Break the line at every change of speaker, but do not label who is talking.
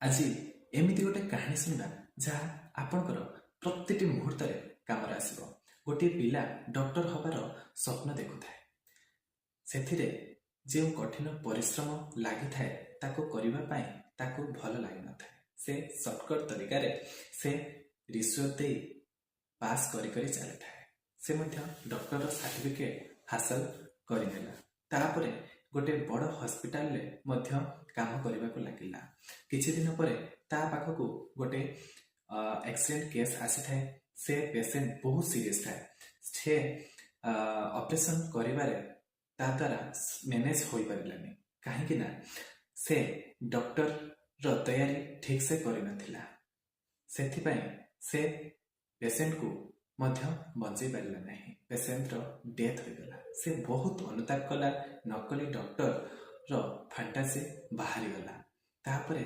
ଆଜି ଏମିତି ଗୋଟେ କାହାଣୀ ଶୁଣିବା, ଯାହା ଆପଣଙ୍କର ପ୍ରତିଟି ମୁହୂର୍ତ୍ତରେ କାମରେ ଆସିବ। ଗୋଟିଏ ପିଲା ଡକ୍ଟର ହେବାର ସ୍ୱପ୍ନ ଦେଖୁଥାଏ। ସେଥିରେ ଯେଉଁ କଠିନ ପରିଶ୍ରମ ଲାଗିଥାଏ, ତାକୁ କରିବା ପାଇଁ ତାକୁ ଭଲ ଲାଗିନଥାଏ। ସେ ସର୍ଟକଟ୍ ତରିକାରେ ସେ ରିଶ୍ୱତ ଦେଇ ପାସ୍ କରି କରି ଚାଲିଥାଏ। ସେ ମଧ୍ୟ ଡକ୍ଟରର ସାର୍ଟିଫିକେଟ୍ ହାସଲ କରିନେଲା। ତାପରେ ଗୋଟେ ବଡ଼ ହସ୍ପିଟାଲରେ ମଧ୍ୟ କାମ କରିବାକୁ ଲାଗିଲା। କିଛି ଦିନ ପରେ ତା ପାଖକୁ ଗୋଟେ ଆକ୍ସିଡେଣ୍ଟ କେସ୍ ଆସିଥାଏ। ସେ ପେସେଣ୍ଟ ବହୁତ ସିରିୟସ୍ ଥାଏ। ସେ ଅପରେସନ କରିବାରେ ତା ଦ୍ୱାରା ମ୍ୟାନେଜ ହୋଇପାରିଲାନି, କାହିଁକି ନା ସେ ଡକ୍ଟରର ତୟାରୀ ଠିକ୍ ସେ କରିନଥିଲା। ସେଥିପାଇଁ ସେ ପେସେଣ୍ଟକୁ ମଧ୍ୟ ବଞ୍ଚେଇ ପାରିଲା ନାହିଁ। ପେସେଣ୍ଟର ଡେଥ୍ ହୋଇଗଲା। ସେ ବହୁତ ଅନୁତାପ କଲା। ନକଲି ଡକ୍ଟରର ଫାଣ୍ଟାସି ବାହାରିଗଲା। ତାପରେ